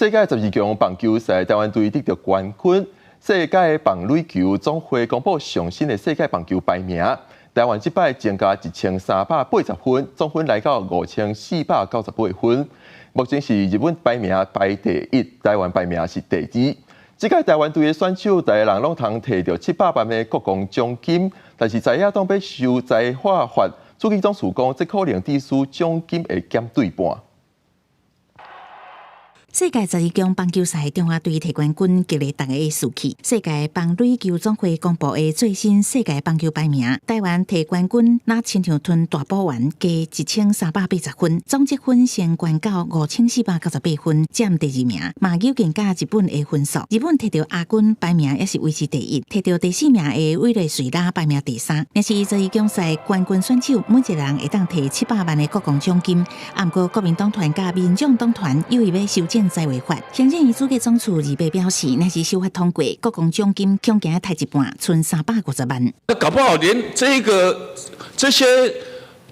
世界十二強棒球賽，台灣隊得著冠軍。世界棒壘球總會公布上新的世界棒球排名，台灣這擺增加1380分，總分來到5498分。目前是日本排名排第一，台灣排名是第二。這屆台灣隊的選手，逐个人攏通提著700萬的國光獎金，但是在野黨欲修裁劃法，主計總處講，這可能致使獎金會減對半。世界十二強棒球賽，中華隊提冠軍，激勵逐家士氣。世界棒壘球總會公布的最新世界棒球排名，台灣提冠軍，若親像吞大補丸，加1380分，總積分先懸到5498分，佔第二名。嘛有近佮日本的分數，日本提著亞軍排名也是維持第一，提著第四名的委內瑞拉排名第三。若是十二強賽冠軍選手，每一個人會當提700萬的國光獎金。毋過國民黨團佮民眾黨團有意欲修正裁劃法，行政院主計總處二八表示，若是修法通過，國光獎金恐驚刣一半，賰350萬。那搞不好連這個這些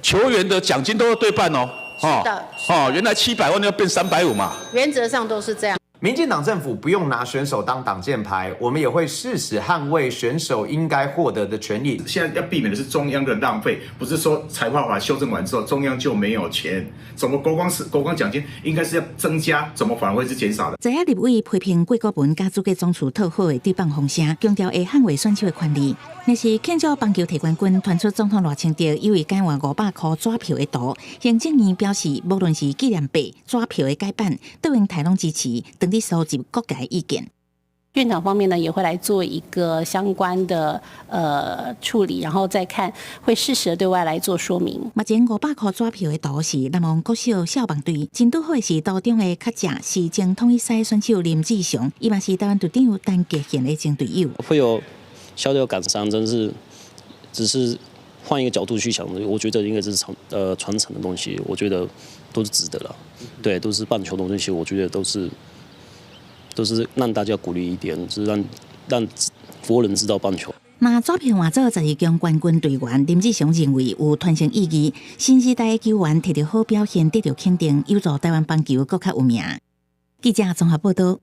球員的獎金都要對半哦。是的。哦，原來700萬要變350嘛。原則上都是這樣。民進黨政府不用拿選手當擋箭牌，我們也會誓死捍衛選手應該獲得的權利。現在要避免的是中央的浪費，不是說裁劃法修正完之後中央就沒有錢。怎麼國光是國光獎金應該是要增加，怎麼反而會是減少的？在野立委批評郭國文佮主計總處討好的對放風聲，強調會捍衛選手的權利。若是慶祝棒球提冠軍，傳出總統賴清德有意改換500箍紙票的圖，行政院表示，無論是紀念幣、紙票的改版，卓榮泰攏支持，正佇收集各界意見。院長方面呢，也會來做一個相關的處理，然後再看會適時的對外來做說明。目前500箍紙票的圖是南王國小消防隊，真拄好的是圖中的較正是前統一賽選手林志雄，伊嘛是台灣隊長陳傑憲的前隊友。會有小小感傷，真是只是換一個角度去想，我覺得應該是傳承的東西，我覺得都是值得了。對，都是棒球的東西，我覺得都是讓大家鼓勵一點，就是讓國人知道棒球。那紙票換做十二強冠軍隊員林志雄認為有傳承意義，新時代球員提著好表現得著肯定，有助台灣棒球閣較有名。記者綜合報道。